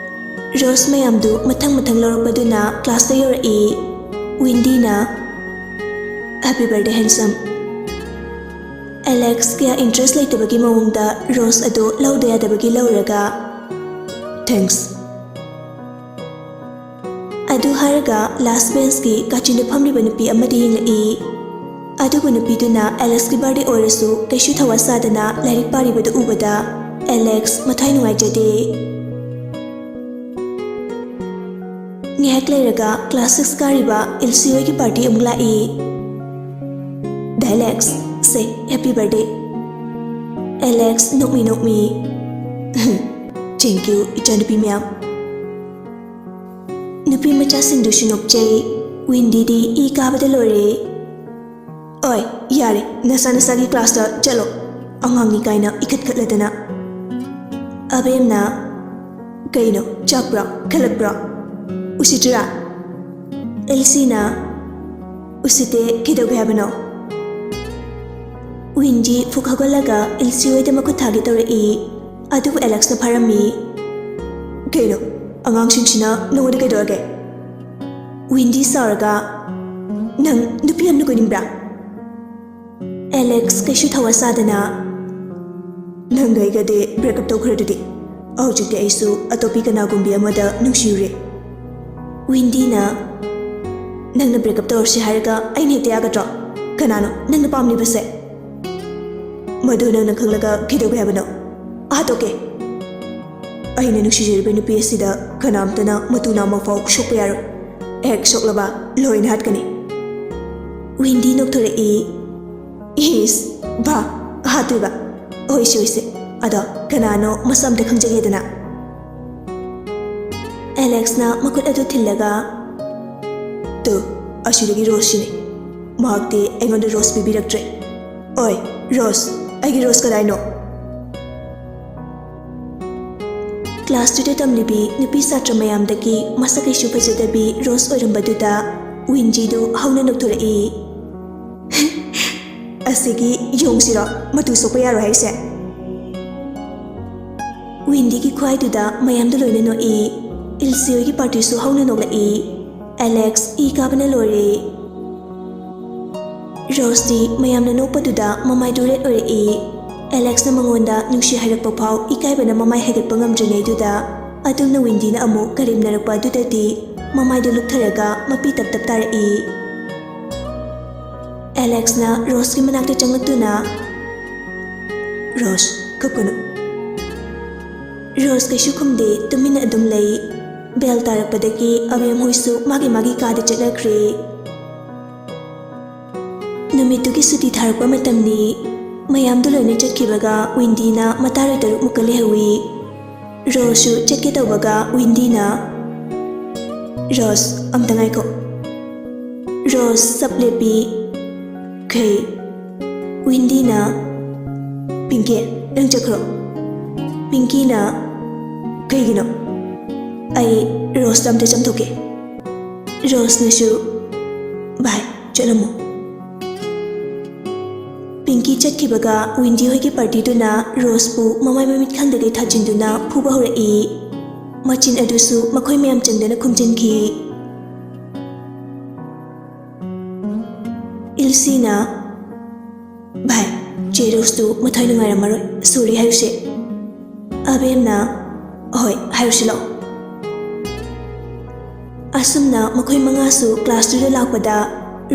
ꯔꯣꯁ ꯃꯌꯥꯝꯗꯨ ꯃꯊꯪ ꯃꯊꯪ ꯂꯧꯔꯛꯄꯗꯨꯅ ꯀ꯭ꯂꯥꯁꯇ ꯌꯧꯔꯛꯏ꯫ ꯋꯤꯟꯗꯤꯅ, "ꯍꯦꯄꯤ ꯕꯥꯔꯗꯦ, ꯍꯦꯟꯁꯝ!" ꯑꯦꯂꯦꯛꯁ ꯀꯌꯥ ꯏꯟꯇꯔꯦꯁ ꯂꯩꯇꯕꯒꯤ ꯃꯑꯣꯡꯗ ꯔꯣꯁ ꯑꯗꯨ ꯂꯧꯗ ꯌꯥꯗꯕꯒꯤ ꯂꯧꯔꯒ, "ꯊꯦꯡꯛꯁ!" ꯑꯗꯨ ꯍꯥꯏꯔꯒ ꯂꯥꯁ ꯕꯦꯟꯁꯀꯤ ꯀꯥꯆꯤꯟꯗ ꯐꯝꯂꯤꯕ ꯅꯨꯄꯤ ꯑꯃꯗ ꯌꯦꯡꯂꯛꯏ꯫ ꯑꯗꯨꯕꯨ ꯅꯨꯄꯤꯗꯨꯅ ꯑꯦꯂꯦꯛꯁꯀꯤ ꯕꯥꯔꯗꯦ ꯑꯣꯏꯔꯁꯨ ꯀꯩꯁꯨ ꯊꯋꯥ ꯁꯥꯗꯅ ꯂꯥꯏꯔꯤꯛ ꯄꯥꯔꯤꯕꯗꯨ ꯎꯕꯗ ꯑꯦꯂꯦꯛꯁ ꯃꯊ꯭ꯋꯥꯏ ꯅꯨꯡꯉꯥꯏꯖꯗꯦ꯫ ꯉꯥꯏꯍꯥꯛ ꯂꯩꯔꯒ class six ꯀꯥꯔꯤꯕ ꯏꯜꯁꯤ ꯍꯣꯏꯒꯤ party ꯑꯃꯨꯛ ꯂꯥꯛꯏ꯫ "ꯗꯥ ꯑꯦꯂꯦꯛꯁ, ꯁꯦ, happy birthday!" ꯑꯦꯂꯦꯛꯁ ꯅꯣꯛꯃꯤ ꯅꯣꯛꯃꯤ, "Thank you, ꯏꯆꯥꯅꯨꯄꯤ ꯃꯌꯥꯝ!" ꯅꯨꯄꯤ ꯃꯆꯥꯁꯤꯡꯗꯨꯁꯨ ꯅꯣꯛꯆꯩ꯫ ꯋꯤꯟꯗꯤꯗꯤ ꯏ ꯀꯥꯕꯗ ꯂꯣꯏꯔꯦ꯫ "ꯑꯣꯏ, ꯌꯥꯔꯦ, ꯅꯁꯥ ꯅꯁꯥꯒꯤ classꯇ ꯆꯠꯂꯣ꯫ ꯑꯉꯥꯡꯅꯤ ꯀꯥꯏꯅ ꯏꯈꯠ ꯈꯠꯂꯗꯅ꯫" ꯑꯕꯦꯝꯅ, "ꯀꯩꯅꯣ, ꯆꯥꯛꯄ꯭ꯔꯣ? ꯈꯜꯂꯛꯄ꯭ꯔꯣ? ꯎꯁꯤꯠꯇ꯭ꯔꯥ?" ꯏꯜꯁꯤꯅ, "ꯎꯁꯤꯠꯇꯦ, ꯀꯩꯗꯧꯒꯦ ꯍꯥꯏꯕꯅꯣ?" ꯋꯤꯟꯗꯤ ꯐꯨꯛ ꯍꯧꯒꯠꯂꯒ ꯏꯜꯁꯤ ꯍꯣꯏꯗ ꯃꯈꯨꯠ ꯊꯥꯒꯦ ꯇꯧꯔꯛꯏ꯫ ꯑꯗꯨꯕꯨ ꯑꯦꯂꯦꯛꯁꯅ ꯐꯥꯔꯝꯃꯤ꯫ "ꯀꯩꯅꯣ, ꯑꯉꯥꯡꯁꯤꯡꯁꯤꯅ ꯅꯉꯣꯟꯗ ꯀꯩꯗꯧꯔꯒꯦ?" ꯋꯤꯟꯗꯤ ꯁꯥꯎꯔꯒ, "ꯅꯪ ꯅꯨꯄꯤ ꯑꯃꯅ ꯀꯣꯏꯅꯤꯡꯕ꯭ꯔꯥ?" ꯑꯦꯂꯦꯛꯁ ꯀꯩꯁꯨ ꯊꯋꯥ ꯁꯥꯗꯅ, "ꯅꯪꯒ ꯑꯩꯒꯗꯤ break up ꯇꯧꯈ꯭ꯔꯗꯨꯗꯤ꯫ ꯍꯧꯖꯤꯛꯇꯤ ꯑꯩꯁꯨ ꯑꯇꯣꯞꯄꯤ ꯀꯅꯥꯒꯨꯝꯕꯤ ꯑꯃꯗ ꯅꯨꯡꯁꯤꯔꯨꯔꯦ꯫" ꯋꯤꯟꯗꯤꯅ, "ꯅꯪꯅ break up ꯇꯧꯔꯁꯤ ꯍꯥꯏꯔꯒ ꯑꯩꯅ ꯍꯦꯛꯇ ꯌꯥꯒꯗ꯭ꯔꯣ? ꯀꯅꯥꯅꯣ ꯅꯪꯅ ꯄꯥꯝꯂꯤꯕꯁꯦ?" "ꯃꯗꯨ ꯅꯪꯅ ꯈꯪꯂꯒ ꯀꯩꯗꯧꯒꯦ ꯍꯥꯏꯕꯅꯣ? ꯑꯥ ꯇꯣꯛꯀꯦ꯫ ꯑꯩꯅ ꯅꯨꯡꯁꯤꯖꯔꯤꯕ ꯅꯨꯄꯤ ꯑꯁꯤꯗ ꯀꯅꯥꯝꯇꯅ ꯃꯇꯨ ꯅꯥꯝꯃ ꯐꯥꯎ ꯁꯣꯛꯄ ꯌꯥꯔꯣꯏ꯫ ꯍꯦꯛ ꯁꯣꯛꯂꯕ ꯂꯣꯏꯅ ꯍꯥꯠꯀꯅꯤ꯫" ꯋꯤꯟꯗꯤ ꯅꯣꯛꯊꯣꯔꯛꯏ꯫ "ꯏꯁ, ꯚꯥ, ꯍꯥꯠꯇꯣꯏꯕ? ꯍꯣꯏꯁꯦ, ꯍꯣꯏꯁꯦ꯫ ꯑꯗꯣ ꯀꯅꯥꯅꯣ ꯃꯁꯛ ꯑꯝꯇ ꯈꯪꯖꯒꯦꯗꯅ?" ꯑꯦꯂꯦꯛꯁꯅ ꯃꯈꯨꯠ ꯑꯗꯨ ꯊꯤꯜꯂꯒ, "ꯇꯨ, ꯑꯁꯤꯗꯒꯤ ꯔꯣꯁꯁꯤꯅꯦ꯫ ꯃꯍꯥꯛꯇꯤ ꯑꯩꯉꯣꯟꯗ ꯔꯣꯁ ꯄꯤꯕꯤꯔꯛꯇ꯭ꯔꯦ꯫ ꯑꯣꯏ, ꯔꯣꯁ, ꯑꯩꯒꯤ ꯔꯣꯁ ꯀꯗꯥꯏꯅꯣ?" ꯀ꯭ꯂꯥꯁ ꯇꯨꯗ ꯇꯝꯂꯤꯕꯤ ꯅꯨꯄꯤ ꯁꯥꯇ꯭ꯔ ꯃꯌꯥꯝꯗꯒꯤ ꯃꯁꯛ ꯀꯩꯁꯨ ꯐꯖꯗꯕꯤ ꯔꯣꯁ ꯑꯣꯏꯔꯝꯕꯗꯨꯗ ꯋꯤꯟꯖꯤꯗꯨ ꯍꯧꯅ ꯅꯣꯛꯊꯣꯔꯛꯏ꯫ "ꯑꯁꯤꯒꯤ ꯌꯣꯡꯁꯤꯔꯣ ꯃꯇꯨ ꯁꯣꯛꯄ ꯌꯥꯔꯣꯏ ꯍꯥꯏꯁꯦ?" ꯋꯤꯟꯗꯤꯒꯤ ꯈꯨꯍꯥꯏꯗꯨꯗ ꯃꯌꯥꯝꯗꯨ ꯂꯣꯏꯅ ꯅꯣꯛꯏ꯫ ꯏꯜꯁꯤꯌꯣꯒꯤ ꯄꯥꯔꯇꯤꯁꯨ ꯍꯧꯅ ꯅꯣꯛꯂꯛꯏ꯫ ꯑꯦꯂꯦꯛꯁ ꯏ ꯀꯥꯕꯅ ꯂꯣꯏꯔꯦ꯫ ꯔꯣꯁꯇꯤ ꯃꯌꯥꯝꯅ ꯅꯣꯛꯄꯗꯨꯗ ꯃꯃꯥꯏꯗꯨ ꯔꯦꯗ ꯑꯣꯏꯔꯛꯏ꯫ ꯑꯦꯂꯦꯛꯁꯅ ꯃꯉꯣꯟꯗ ꯅꯨꯡꯁꯤ ꯍꯥꯏꯔꯛꯄ ꯐꯥꯎ ꯏꯀꯥꯏꯕꯅ ꯃꯃꯥꯏ ꯍꯥꯏꯒꯠꯄ ꯉꯝꯗ꯭ꯔꯤꯉꯩꯗꯨꯗ, ꯑꯗꯣꯝꯅ ꯋꯤꯟꯗꯤꯅ ꯑꯃꯨꯛ ꯀꯔꯦꯝꯅꯔꯛꯄ ꯑꯗꯨꯗꯗꯤ ꯃꯃꯥꯏꯗꯨ ꯂꯨꯞꯊꯔꯒ ꯃꯄꯤ ꯇꯞ ꯇꯞ ꯇꯥꯔꯛꯏ꯫ ꯑꯦꯂꯦꯛꯁꯅ ꯔꯣꯁꯀꯤ ꯃꯅꯥꯛꯇ ꯆꯪꯂꯛꯇꯨꯅ, "ꯔꯣꯁ, ꯀꯞꯀꯅꯨ꯫" ꯔꯣꯁ ꯀꯩꯁꯨ ꯈꯨꯝꯗꯦ, ꯇꯨꯃꯤꯟꯅ ꯑꯗꯨꯝ ꯂꯩ꯫ Bell ꯇꯥꯔꯛꯄꯗꯒꯤ ꯑꯕꯦꯝ ꯍꯣꯏꯁꯨ ꯃꯥꯒꯤ ꯃꯥꯒꯤ ꯀꯥꯗ ꯆꯠꯅꯈ꯭ꯔꯦ꯫ ꯅꯨꯃꯤꯠꯇꯨꯒꯤ ꯁꯨꯇꯤ ꯊꯥꯔꯛꯄ ꯃꯇꯝꯅꯤ꯫ ꯃꯌꯥꯝꯗꯨ ꯂꯣꯏꯅ ꯆꯠꯈꯤꯕꯒ ꯋꯤꯟꯗꯤꯅ ꯃꯇꯥꯔꯣꯏ ꯇꯔꯨꯛꯃꯨꯛꯀ ꯂꯩꯍꯧꯏ꯫ ꯔꯣꯁꯁꯨ ꯆꯠꯀꯦ ꯇꯧꯕꯒ ꯋꯤꯟꯗꯤꯅ, "ꯔꯣꯁ, ꯑꯝꯇ ꯉꯥꯏꯈꯣ꯫" ꯔꯣꯁ ꯆꯞ ꯂꯦꯞꯄꯤ꯫ "ꯈꯩ?" ꯋꯤꯟꯗꯤꯅ, "ꯄꯤꯡꯀꯤ, ꯅꯪ ꯆꯠꯈ꯭ꯔꯣ꯫" ꯄꯤꯡꯀꯤꯅ, "ꯀꯩꯒꯤꯅꯣ?" "ꯑꯩ ꯔꯣꯁꯇ ꯑꯝꯇ ꯆꯝꯊꯣꯛꯀꯦ꯫" ꯔꯣꯁꯅꯁꯨ, "ꯚꯥꯏ, ꯆꯠꯂꯝꯃꯣ꯫" ꯄꯤꯡꯀꯤ ꯆꯠꯈꯤꯕꯒ ꯋꯤꯟꯗꯤ ꯍꯣꯏꯒꯤ ꯄꯥꯔꯇꯤꯗꯨꯅ ꯔꯣꯁꯄꯨ ꯃꯃꯥꯏ ꯃꯃꯤꯠ ꯈꯪꯗꯒꯩ ꯊꯥꯖꯤꯟꯗꯨꯅ ꯐꯨꯕ ꯍꯧꯔꯛꯏ꯫ ꯃꯆꯤꯟ ꯑꯗꯨꯁꯨ ꯃꯈꯣꯏ ꯃꯌꯥꯝ ꯆꯪꯗꯅ ꯈꯨꯝꯖꯤꯟꯈꯤ꯫ ꯏꯜꯁꯤꯅ, "ꯚꯥꯏ, ꯆꯦ ꯔꯣꯁꯇꯨ ꯃꯊ꯭ꯋꯥꯏ ꯅꯨꯡꯉꯥꯏꯔꯝꯃꯔꯣꯏ, ꯁꯣꯔꯤ ꯍꯥꯏꯔꯨꯁꯦ꯫" ꯑꯕꯦꯝꯅ, "ꯍꯣꯏ, ꯍꯥꯏꯔꯨꯁꯤ ꯂꯥꯛꯑꯣ꯫" ꯑꯁꯨꯝꯅ ꯃꯈꯣꯏ ꯃꯉꯥꯁꯨ ꯀ꯭ꯂꯥꯁꯇꯨꯗ ꯂꯥꯛꯄꯗ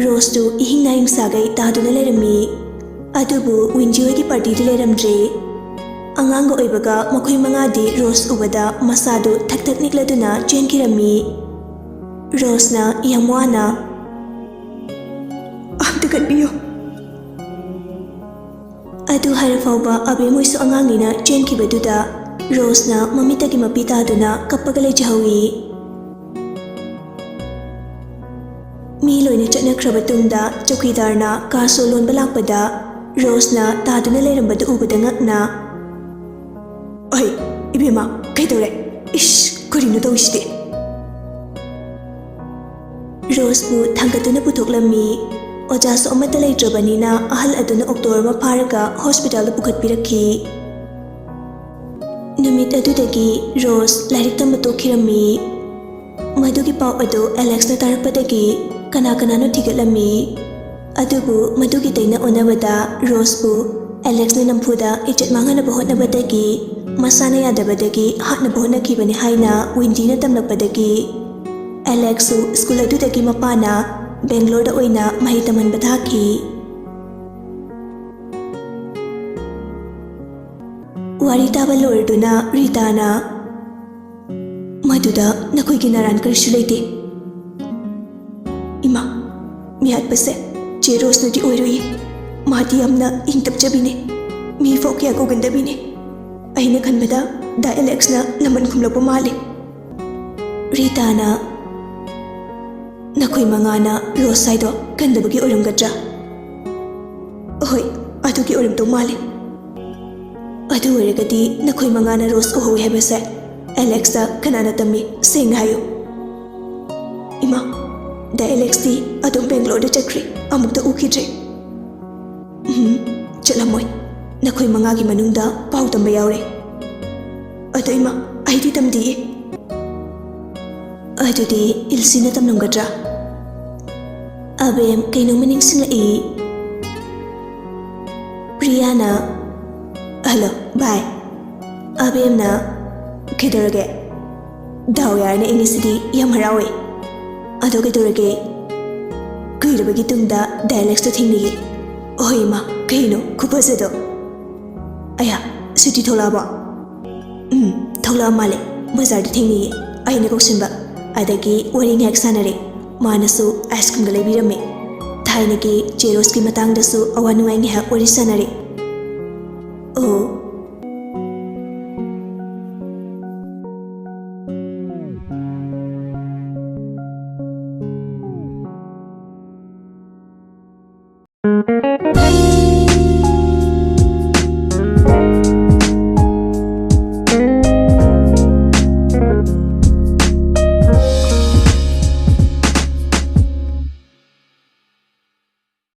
ꯔꯣꯁꯇꯨ ꯏꯍꯤꯡ ꯅꯥꯍꯤꯡ ꯁꯥꯒꯩ ꯇꯥꯗꯨꯅ ꯂꯩꯔꯝꯃꯤ꯫ ꯑꯗꯨꯕꯨ ꯋꯤꯟꯖꯤ ꯍꯣꯏꯒꯤ ꯄꯥꯔꯇꯤꯗꯤ ꯂꯩꯔꯝꯗ꯭ꯔꯦ꯫ ꯑꯉꯥꯡꯒ ꯑꯣꯏꯕꯒ ꯃꯈꯣꯏ ꯃꯉꯥꯗꯤ ꯔꯣꯁ ꯎꯕꯗ ꯃꯁꯥꯗꯨ ꯊꯛ ꯊꯛ ꯅꯤꯛꯂꯗꯨꯅ ꯆꯦꯟꯈꯤꯔꯝꯃꯤ꯫ ꯔꯣꯁꯅ ꯌꯥꯝ ꯋꯥꯅ, "ꯑꯝꯇ ꯀꯟꯕꯤꯌꯨ꯫" ꯑꯗꯨ ꯍꯥꯏꯔ ꯐꯥꯎꯕ ꯑꯕꯦꯝ ꯍꯣꯏꯁꯨ ꯑꯉꯥꯡꯅꯤꯅ ꯆꯦꯟꯈꯤꯕꯗꯨꯗ ꯔꯣꯁꯅ ꯃꯃꯤꯠꯇꯒꯤ ꯃꯄꯤ ꯇꯥꯗꯨꯅ ꯀꯞꯄꯒ ꯂꯩꯖꯍꯧꯏ꯫ ꯃꯤ ꯂꯣꯏꯅ ꯆꯠꯅꯈ꯭ꯔꯕ ꯇꯨꯡꯗ ꯆꯧꯀꯤꯗꯥꯔꯅ ꯀꯥ ꯁꯣ ꯂꯣꯟꯕ ꯂꯥꯛꯄꯗ ꯔꯣꯁꯅ ꯇꯥꯗꯨꯅ ꯂꯩꯔꯝꯕꯗꯨ ꯎꯕꯗ ꯉꯛꯅ, "ꯑꯩ, ꯏꯕꯦꯝꯃ, ꯀꯩꯗꯧꯔꯦ? ꯏꯁ, ꯀꯔꯤꯅꯣ ꯇꯧꯔꯤꯁꯤꯗꯤ?" ꯔꯣꯁꯄꯨ ꯊꯥꯡꯒꯠꯇꯨꯅ ꯄꯨꯊꯣꯛꯂꯝꯃꯤ꯫ ꯑꯣꯖꯥꯁꯨ ꯑꯃꯠꯇ ꯂꯩꯇ꯭ꯔꯕꯅꯤꯅ ꯑꯍꯜ ꯑꯗꯨꯅ ꯑꯣꯛꯇꯣ ꯑꯃ ꯐꯥꯔꯒ ꯍꯣꯁꯄꯤꯇꯥꯜꯗ ꯄꯨꯈꯠꯄꯤꯔꯛꯈꯤ꯫ ꯅꯨꯃꯤꯠ ꯑꯗꯨꯗꯒꯤ ꯔꯣꯁ ꯂꯥꯏꯔꯤꯛ ꯇꯝꯕ ꯇꯣꯛꯈꯤꯔꯝꯃꯤ꯫ ꯃꯗꯨꯒꯤ ꯄꯥꯎ ꯑꯗꯨ ꯑꯦꯂꯦꯛꯁꯅ ꯇꯥꯔꯛꯄꯗꯒꯤ ꯀꯅꯥ ꯀꯅꯥꯅꯣ ꯊꯤꯒꯠꯂꯝꯃꯤ꯫ ꯑꯗꯨꯕꯨ ꯃꯗꯨꯒꯤ ꯇꯩꯅ ꯑꯣꯟꯅꯕꯗ ꯔꯣꯁꯄꯨ ꯑꯦꯂꯦꯛꯁꯅ ꯅꯝꯐꯨꯗ ꯏꯖꯠ ꯃꯥꯡꯍꯟꯅꯕ ꯍꯣꯠꯅꯕꯗꯒꯤ ꯃꯁꯥꯅ ꯌꯥꯗꯕꯗꯒꯤ ꯍꯥꯠꯅꯕ ꯍꯣꯠꯅꯈꯤꯕꯅꯤ ꯍꯥꯏꯅ ꯋꯤꯟꯗꯤꯅ ꯇꯝꯂꯛꯄꯗꯒꯤ ꯑꯦꯂꯦꯛꯁꯁꯨ ꯁ꯭ꯀꯨꯜ ꯑꯗꯨꯗꯒꯤ ꯃꯄꯥꯅ ꯕꯦꯡꯒ꯭ꯂꯣꯔꯗ ꯑꯣꯏꯅ ꯃꯍꯩ ꯇꯝꯍꯟꯕ ꯊꯥꯈꯤ꯫ ꯋꯥꯔꯤ ꯇꯥꯕ ꯂꯣꯏꯔꯗꯨꯅ ꯔꯤꯇꯥꯅ, "ꯃꯗꯨ ꯑꯗꯨꯗ ꯅꯈꯣꯏꯒꯤ ꯅꯔꯥꯟ ꯀꯔꯤꯁꯨ ꯂꯩꯇꯦ꯫ ꯏꯃꯥ, ꯃꯤꯍꯥꯠꯄꯁꯦ ꯆꯦ ꯔꯣꯁꯅꯗꯤ ꯑꯣꯏꯔꯣꯏꯌꯦ꯫ ꯃꯥꯗꯤ ꯌꯥꯝꯅ ꯏꯪ ꯇꯞꯆꯕꯤꯅꯦ꯫ ꯃꯤ ꯐꯥꯎ ꯀꯌꯥ ꯀꯧꯒꯟꯗꯕꯤꯅꯦ꯫ ꯑꯩꯅ ꯈꯟꯕꯗ ꯗꯥ ꯑꯦꯂꯦꯛꯁꯅ ꯂꯃꯟ ꯈꯨꯝꯂꯛꯄ ꯃꯥꯜꯂꯦ꯫ ꯔꯤꯇꯥꯅ, "ꯅꯈꯣꯏ ꯃꯉꯥꯅ ꯔꯣꯁ ꯍꯥꯏꯗꯣ ꯀꯟꯗꯕꯒꯤ ꯑꯣꯏꯔꯝꯒꯗ꯭ꯔꯥ?" "ꯍꯣꯏ, ꯑꯗꯨꯒꯤ ꯑꯣꯏꯔꯝꯗꯧ ꯃꯥꯜꯂꯦ꯫ ꯑꯗꯨ ꯑꯣꯏꯔꯒꯗꯤ ꯅꯈꯣꯏ ꯃꯉꯥꯅ ꯔꯣꯁ ꯎꯍꯧꯏ ꯍꯥꯏꯕꯁꯦ ꯑꯦꯂꯦꯛꯁꯇ ꯀꯅꯥꯅ ꯇꯝꯃꯤ? ꯁꯦꯡꯅ ꯍꯥꯏꯌꯨ꯫" "ꯏꯃꯥ, ꯗꯥ ꯑꯦꯂꯦꯛꯁꯇꯤ ꯑꯗꯨꯝ ꯕꯦꯡꯒ꯭ꯂꯣꯔꯗ ꯆꯠꯈ꯭ꯔꯦ, ꯑꯃꯨꯛꯇ ꯎꯈꯤꯗ꯭ꯔꯦ꯫" "ꯎꯝ, ꯆꯠꯂꯝꯃꯣꯏ꯫ ꯅꯈꯣꯏ ꯃꯉꯥꯒꯤ ꯃꯅꯨꯡꯗ ꯄꯥꯎ ꯇꯝꯕ ꯌꯥꯎꯔꯦ꯫" "ꯑꯗꯣ ꯏꯃꯥ, ꯑꯩꯗꯤ ꯇꯝꯗꯤꯌꯦ꯫" "ꯑꯗꯨꯗꯤ ꯏꯜꯁꯤꯅ ꯇꯝꯂꯝꯒꯗ꯭ꯔꯥ?" ꯑꯕꯦꯝ ꯀꯩꯅꯣꯝꯃ ꯅꯤꯡꯁꯤꯡꯂꯛꯏ꯫ ꯄ꯭ꯔꯤꯌꯥꯅ, "ꯍꯜꯂꯣ, ꯚꯥꯏ꯫" ꯑꯕꯦꯝꯅ, "ꯀꯩꯗꯧꯔꯒꯦ?" "ꯗꯥꯎ ꯌꯥꯔꯅ ꯑꯩ ꯉꯁꯤꯗꯤ ꯌꯥꯝ ꯍꯔꯥꯎꯋꯦ꯫" "ꯑꯗꯣ ꯀꯩꯗꯧꯔꯒꯦ?" "ꯀꯨꯏꯔꯕꯒꯤ ꯇꯨꯡꯗ ꯗꯥ ꯑꯦꯂꯦꯛꯁꯇꯣ ꯊꯦꯡꯅꯩꯌꯦ꯫" "ꯑꯣꯍꯣꯏ ꯏꯃꯥ, ꯀꯩꯅꯣ ꯈꯨꯐꯖꯗꯣ?" "ꯑꯌꯥ, ꯁꯨꯇꯤ ꯊꯣꯛꯂꯛꯑꯕꯣ?" "ꯎꯝ, ꯊꯣꯛꯂꯛꯑ ꯃꯥꯜꯂꯦ꯫ ꯕꯖꯥꯔꯗ ꯊꯦꯡꯅꯩꯌꯦ꯫ ꯑꯩꯅ ꯀꯧꯁꯤꯟꯕ꯫ ꯑꯗꯒꯤ ꯋꯥꯔꯤ ꯉꯥꯏꯍꯥꯛ ꯁꯥꯟꯅꯔꯦ꯫ ꯃꯥꯅꯁꯨ ꯑꯥꯏꯁ ꯀ꯭ꯔꯤꯝꯒ ꯂꯩꯕꯤꯔꯝꯃꯦ꯫ ꯊꯥꯏꯅꯒꯤ ꯆꯦ ꯔꯣꯁꯀꯤ ꯃꯇꯥꯡꯗꯁꯨ ꯑꯋꯥ ꯅꯨꯡꯉꯥꯏ ꯉꯥꯏꯍꯥꯛ ꯋꯥꯔꯤ ꯁꯥꯟꯅꯔꯦ꯫